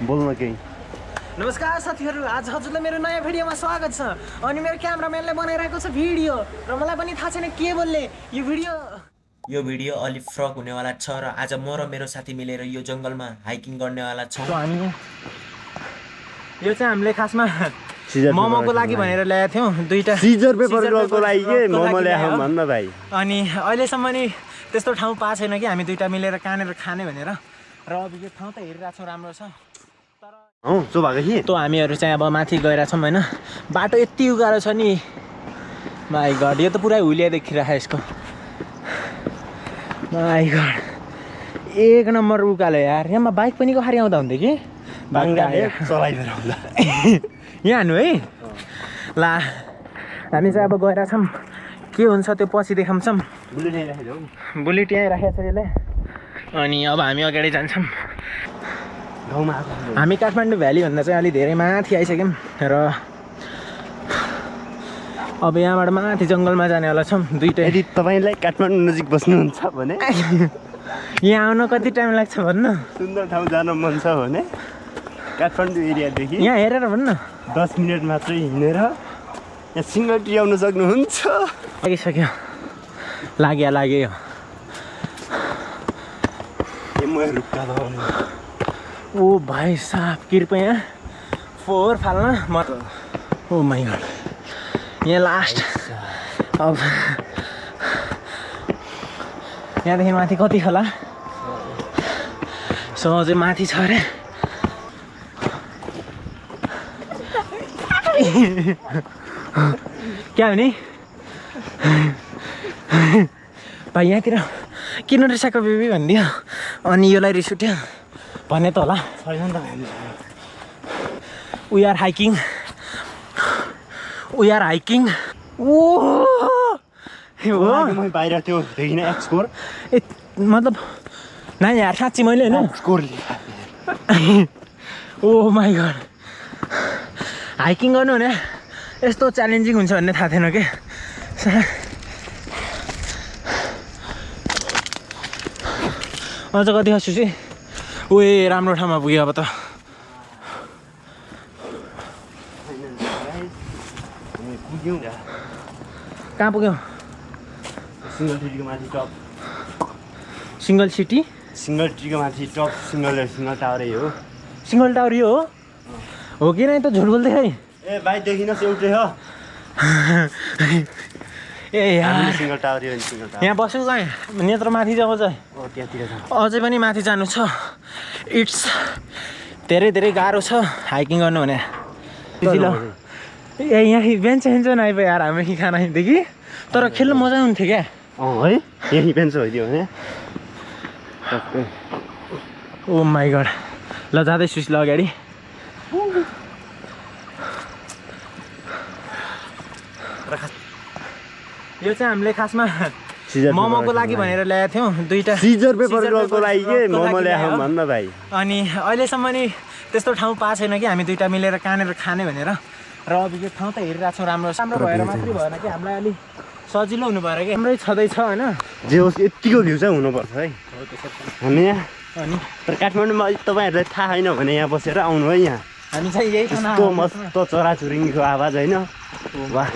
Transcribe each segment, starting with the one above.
बोल्न केही। नमस्कार साथीहरू, आज हजुरलाई मेरो नयाँ भिडियोमा स्वागत छ। अनि मेरो क्यामेराम्यानले बनाइरहेको छ भिडियो र मलाई पनि थाहा छैन के बोल्ने। यो भिडियो अलि फ्रक हुनेवाला छ र आज म र मेरो साथी मिलेर यो जङ्गलमा हाइकिङ गर्नेवाला छौँ। यो चाहिँ हामीले खासमा मोमोको लागि भनेर ल्याएको थियौँ। दुईटा सिजर पेपरको लागि के मोमो ल्याएछौँ भन्न भाइ। अनि अहिलेसम्म नि त्यस्तो ठाउँ पाएको छैन कि हामी दुईटा मिलेर कहाँनिर खाने भनेर। र अब यो ठाउँ त हेरिरहेको छौँ, राम्रो छ। सो भएको कि त हामीहरू चाहिँ अब माथि गएर छौँ होइन। बाटो यति उकालो छ नि, माई गड, यो त पुरै हुलिया देखिरहेको यसको। माई गड, एक नम्बर उकालो यार। यहाँ बाइक पनि कसरी आउँदा हुन्थ्यो कि चलाइदिएर आउँदा यहाँ हान्नु है। ला हामी चाहिँ अब गएर छौँ, के हुन्छ त्यो पछि देखाउँछौँ। बुलेट यहीँ राखेको छ यसले। अनि अब हामी अगाडि जान्छौँ। हामी काठमाडौँ भ्यालीभन्दा चाहिँ अलिक धेरै माथि आइसक्यौँ र अब यहाँबाट माथि जङ्गलमा जानेवाला छौँ। दुईटै। यदि तपाईँलाई काठमाडौँ नजिक बस्नुहुन्छ भने यहाँ आउन कति टाइम लाग्छ भन्नु? सुन्दर ठाउँ जान मन छ भने काठमाडौँ एरियादेखि यहाँ हेरेर भन्नु 10 मिनट मात्रै हिँडेर यहाँ सिङ्गल टी आउन सक्नुहुन्छ। लागिसक्यो, लाग्यो। ओ भाइ साहब, कृपया फोहोर फाल्न म। ओ माई गड, यहाँ लास्ट। अब यहाँदेखि माथि कति होला? अझै माथि छ अरे। क्या हो नि भाइ, यहाँतिर किन रिसाएको बेबी भनिदियो अनि योलाई रिस उठ्यो भने त होला। We are hiking. बाहिर त्यो देखिन एक्सकोर ए मतलब नानी यार, साँच्ची मैले होइन। ओ माई गड, हाइकिङ गर्नु भने यस्तो च्यालेन्जिङ हुन्छ भन्ने थाहा थिएन कि। अझ कति खस्छु उयो राम्रो ठाउँमा पुग्यो अब त। कहाँ पुग्यौ? सिङ्गल टीको माथि टप। सिङ्गल सिटी, सिङ्गल टीको माथि टप। सिङ्गल टावरै हो। सिङ्गल टावर यो हो कि नै? त झुट बोल्दै है। ए भाइ देखिनुहोस् एउटै हो। ए यार, सिङ्गल टावर यो सिङ्गल टावर। यहाँ बस्यौ कहाँ? नेत्र माथि जाऊ चाहिँ। त्यहाँतिर अझै पनि माथि जानु छ। इट्स धेरै गाह्रो छ हाइकिङ गर्नु भने। ए यहाँ बेन्च नआइपुग्यो यार, हामी खाना हिँड्थ्यो कि, तर खेल्नु मजा हुन्थ्यो क्या। है यही बेन्च भइदियो भने। ओ माई गड, ल जाँदैछु ल अगाडि। यो चाहिँ हामीले खासमा मोमोको लागि भनेर ल्याएको थियौँ। दुईटा सिजर पेपरको लागि के मोमो ल्याएछौँ भन्न भाइ। अनि अहिलेसम्म नि त्यस्तो ठाउँ पाएको छैन कि हामी दुईटा मिलेर कहाँनिर खाने भनेर। र अब यो ठाउँ त हेरिरहेको छौँ, राम्रो भएर मात्रै भएन कि, हामीलाई अलिक सजिलो हुनु भएर कि। राम्रै छँदैछ होइन। जे होस् यत्तिको भ्यू चाहिँ हुनुपर्छ है हामी यहाँ। अनि तर काठमाडौँमा तपाईँहरूलाई थाहा छैन भने यहाँ बसेर आउनु है। यहाँ हामी चाहिँ यही यस्तो मस्त चराचुरुङ्गीको आवाज होइन। वाह,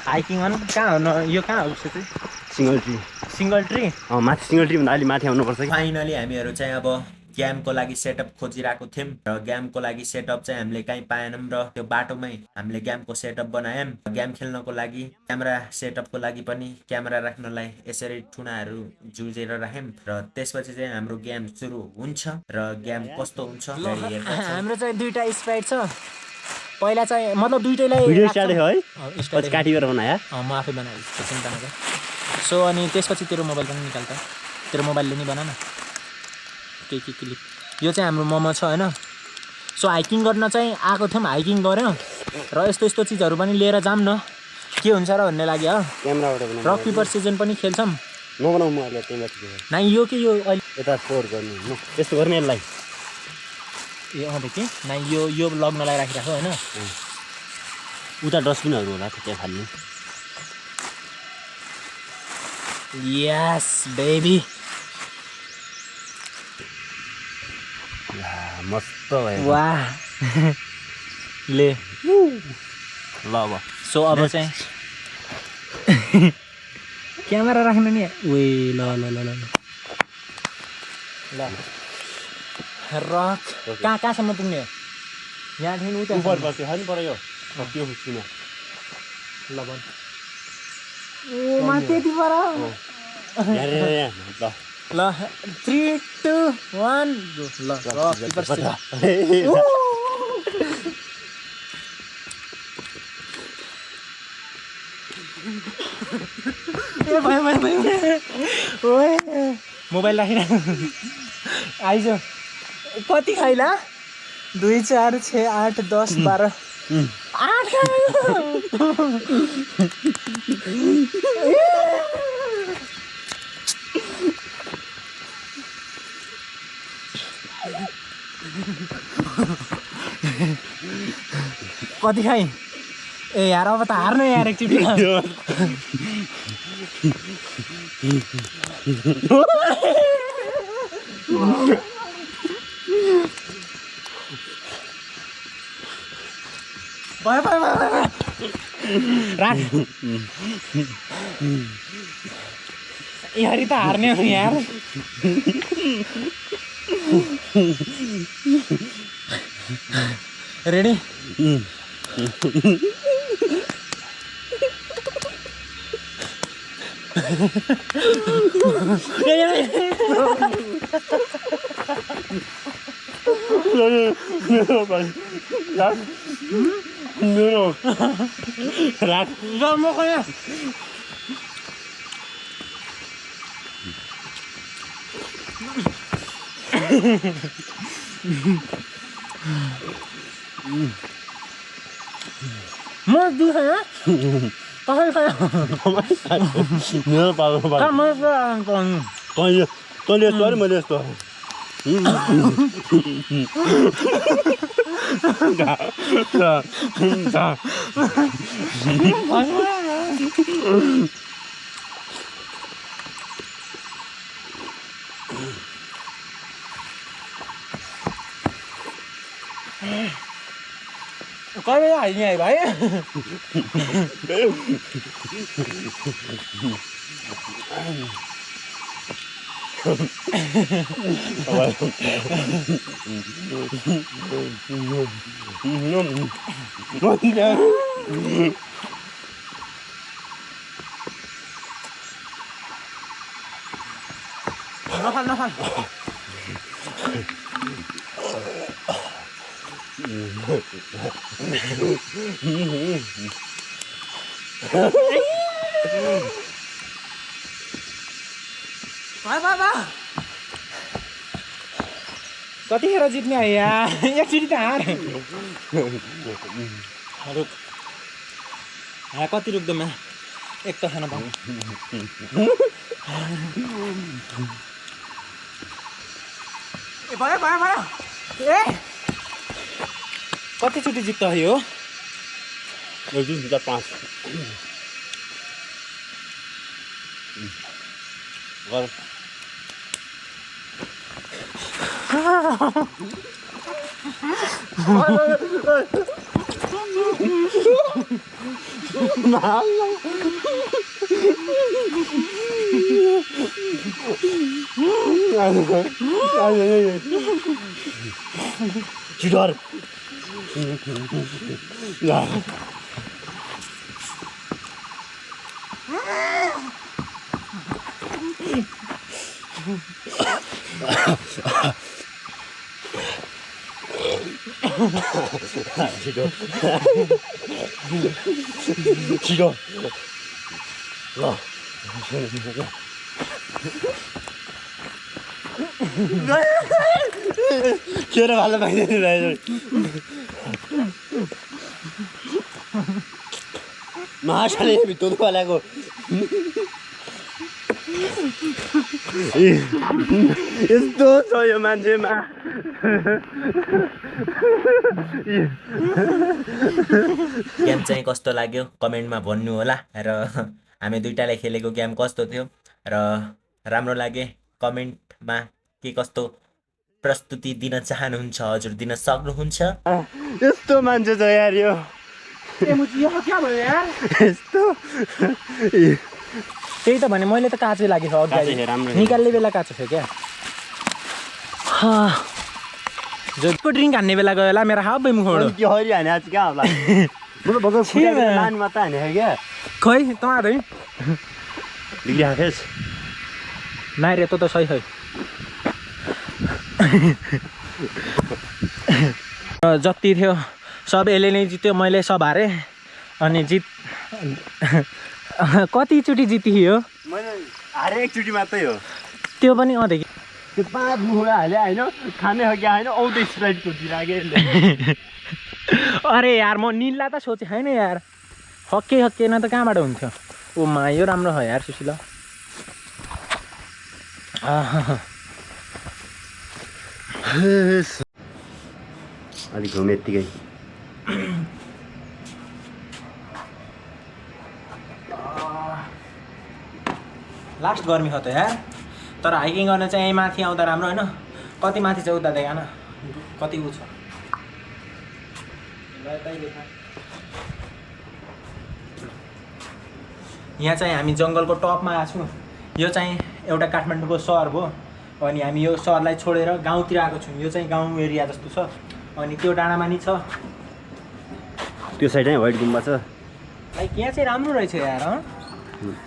हाइकिङ अन कहाँ हो? यो कहाँ हो? उसको चाहिँ सिङ्गल ट्री। माथि सिङ्गल ट्री भन्दा अलिक माथि आउनुपर्छ कि। फाइनली हामीहरू चाहिँ अब गेमको लागि सेटअप खोजिरहेको थियौँ र गेमको लागि सेटअप चाहिँ हामीले कहीँ पाएनौँ र त्यो बाटोमै हामीले गेमको सेटअप बनायौँ। गेम खेल्नको लागि क्यामेरा सेटअपको लागि पनि क्यामेरा राख्नलाई यसरी ठुनाहरू जुझेर राख्यौँ र त्यसपछि चाहिँ हाम्रो गेम सुरु हुन्छ र गेम कस्तो हुन्छ हाम्रो चाहिँ दुईटा स्प्राइट छ। पहिला चाहिँ मतलब दुईटैलाई भिडियो स्टार्ट है पछि काटिएर बनायो। म आफै बनाएँ, चिन्ता नगर। सो अनि त्यसपछि तेरो मोबाइल पनि निकाल्छ, तेरो मोबाइलले नि बना न के क्लिप। यो चाहिँ हाम्रो मोमो छ होइन। सो हाइकिङ गर्न चाहिँ आएको थियौँ, हाइकिङ गऱ्यौँ र यस्तो चिजहरू पनि लिएर जाऊँ न, के हुन्छ र भन्ने लाग्यो हो। क्यामेराबाट रक पेपर सिजन पनि खेल्छौँ। नबनाऊ म अहिले त्यही नाइ यो के यो अहिले यता फोर गर्नु यस्तो गर्ने यसलाई। ए देखि नाइ यो लग्नलाई राखिराख होइन। उता डस्टबिनहरू होला त्यहाँ फाल्नु। यस बेबी। मस्त भयो वाह ले ल अब सो अब चाहिँ क्यामेरा राख्नु नि ओए ल ल ल ल ल रक कहाँसम्म पुग्ने हो यहाँदेखि उता ऊपर बस्यो खानु पर्यो त्यो किन ल भन ओ मा त्यति पर यहाँ ल ल 3 2 1 ल किपर ए भयो ओए मोबाइल राखिन आइज कति खाइला 2 4 6 8 10 12 8 कति खाइ ए यार अब त हार्नु यार एकचोटि भयो राख यारी त हार्ने हो यार रेडी राख म कहाँ म दुखायो कसरी खायो मेरो पालो तैँले यस्तो अरे मैले यस्तो कहिले हाल्ने है भाइ नखान कतिखेर जित्ने है यहाँ एकचोटि त हार रुक कति रुक्दोमा एक त खान पाऊँ ए भयो ए कतिचोटि जित्छ यो 1 2 3 4 5 गर Judar. Judar. Lah. Kira malah main ini lah. Masalah itu tuh malah aku. Itu saya manje mah. Game चाहिँ कस्तो लाग्यो कमेन्टमा भन्नु होला र हामी दुईटाले खेलेको गेम कस्तो थियो र राम्रो लागे कमेन्टमा के कस्तो प्रस्तुति दिन चाहनुहुन्छ हजुर दिन सक्नुहुन्छ। यस्तो मान्छे छ यार यो यस्तो त्यही त भने मैले त काँचै लागेको छ काँचै अगाडि राम्रो छ। निकाल्ने बेला काँचो थियो क्या जसको ड्रिङ्क हान्ने बेला गयो होला मेरो हाबै मुखबाट के हरि हाने आज कहाँ होला म त भर्खर फुटेर लान मात्र हानेको क्या खै तपाईँ डिग्री हाफेस नाइ रे त सही है जति थियो सब यसले नै जित्यो मैले सब हारेँ अनि कतिचोटि जितियो मैले हारे एकचोटि मात्रै हो त्यो पनि देखि त्यो 5 मुखमा हाले होइन खाने हो कि होइन आउँदै स्प्राइट कुदिराखेँ अरे यार म निल्ला त सोचेँ छैन यार हक्केन त कहाँबाट हुन्थ्यो ओ मा यो राम्रो हो यार सुशीला अलिक घुमे यत्तिकै लास्ट गर्मी हो त यार तर हाइकिङ गर्न चाहिँ यहीँ माथि आउँदा राम्रो होइन कति माथि चाहिँ उता देखा न कति उ छ यहाँ चाहिँ हामी जङ्गलको टपमा आएको छौँ यो चाहिँ एउटा काठमाडौँको सहर हो अनि हामी यो सहरलाई छोडेर गाउँतिर आएको छौँ यो चाहिँ गाउँ एरिया जस्तो छ अनि त्यो डाँडामा नि छ त्यो साइडमै व्हाइट गुम्बा छ लाइक यहाँ चाहिँ राम्रो रहेछ यार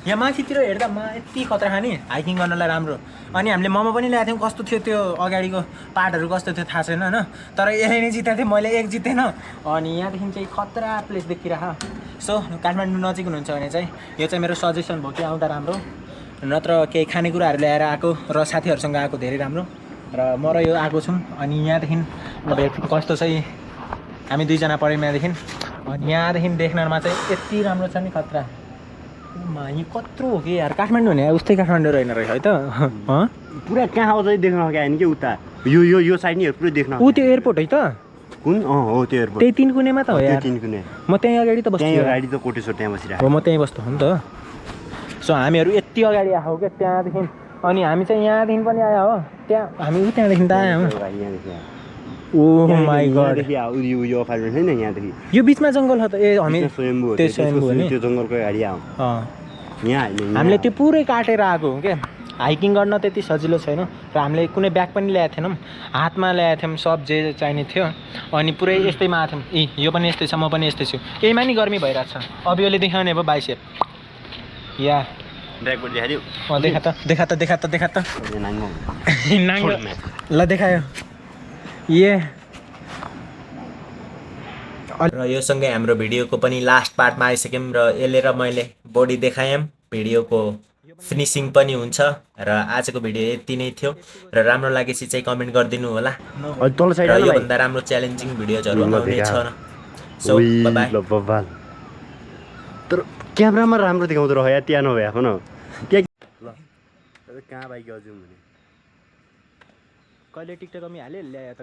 यहाँ माथितिर हेर्दा यति खतरा खाने हाइकिङ गर्नलाई राम्रो अनि हामीले मोमो पनि ल्याएको थियौँ कस्तो थियो त्यो अगाडिको पार्टहरू कस्तो थियो थाहा छैन होइन तर यसले नै जितेको थियो मैले एक जितेन अनि यहाँदेखि चाहिँ खतरा प्लेस देखिरह सो काठमाडौँ नजिक हुनुहुन्छ भने चाहिँ यो चाहिँ मेरो सजेसन भयो कि आउँदा राम्रो नत्र केही खानेकुराहरू ल्याएर आएको र साथीहरूसँग आएको धेरै राम्रो र म र यो आएको छौँ अनि यहाँदेखि अब कस्तो चाहिँ हामी दुईजना पऱ्यौँ यहाँदेखि अनि यहाँदेखि देख्नमा चाहिँ यति राम्रो छ नि खतरा यो कत्रो हो कि यार काठमाडौँ भने उस्तै काठमाडौँ रहेन रहेछ है त पुरा कहाँ आउँछ देख्न क्या कि उता यो साइड नि पुरै देख्न ऊ त्यो एयरपोर्ट है त कुन हो त्यो एयरपोर्ट त्यही 3 कुनेमा त हो यार त्यो 3 कुने म त्यहीँ अगाडि त बस्छु त्यही अगाडि त कोटेश्वर त्यहाँ बसिरहेको हो म त्यहीँ बस्छु हो नि त सो हामीहरू यति अगाडि आएको क्या त्यहाँदेखि अनि हामी चाहिँ यहाँदेखि पनि आयो हो त्यहाँ हामी त्यहाँदेखि त आयौँ ओ माई गड यो अपार्टमेन्ट छैन यहाँदेखि यो बिचमा जङ्गल हो त ए हामी स्वयम्भू त्यो स्वयम्भू हो नि त्यो जङ्गलको अगाडि आऊ यहाँ होइन हामीले त्यो पुरै काटेर आएको हो क्या हाइकिङ गर्न त्यति सजिलो छैन र हामीले कुनै ब्याग पनि ल्याएको थिएनौँ हातमा ल्याएको थियौँ सब जे चाहिने थियो अनि पुरै यस्तैमा आएको थियौँ यो पनि यस्तै छ म पनि यस्तै छु यहीमा नि गर्मी भइरहेको छ अब यसले देखाउने भयो बाइसेप या ब्याकबोर्ड देखाइदियो देखा त नाङ्गो ल देखायो र यो सँगै हाम्रो भिडियोको पनि लास्ट पार्टमा आइसक्यौँ र यसले र मैले बडी देखायौँ भिडियोको फिनिसिङ पनि हुन्छ र आजको भिडियो यति नै थियो र राम्रो लागेपछि चाहिँ कमेन्ट गरिदिनु होला र योभन्दा राम्रो च्यालेन्जिङ भिडियोजहरू आउने छ सो बाइ तर क्यामेरामा राम्रो देखाउँदो रह्यो या त्यहाँ नभए आफ्नो कहाँ बाइक जाउँ भने कहिले टिकटक कमी हाल्यो ल्यायो त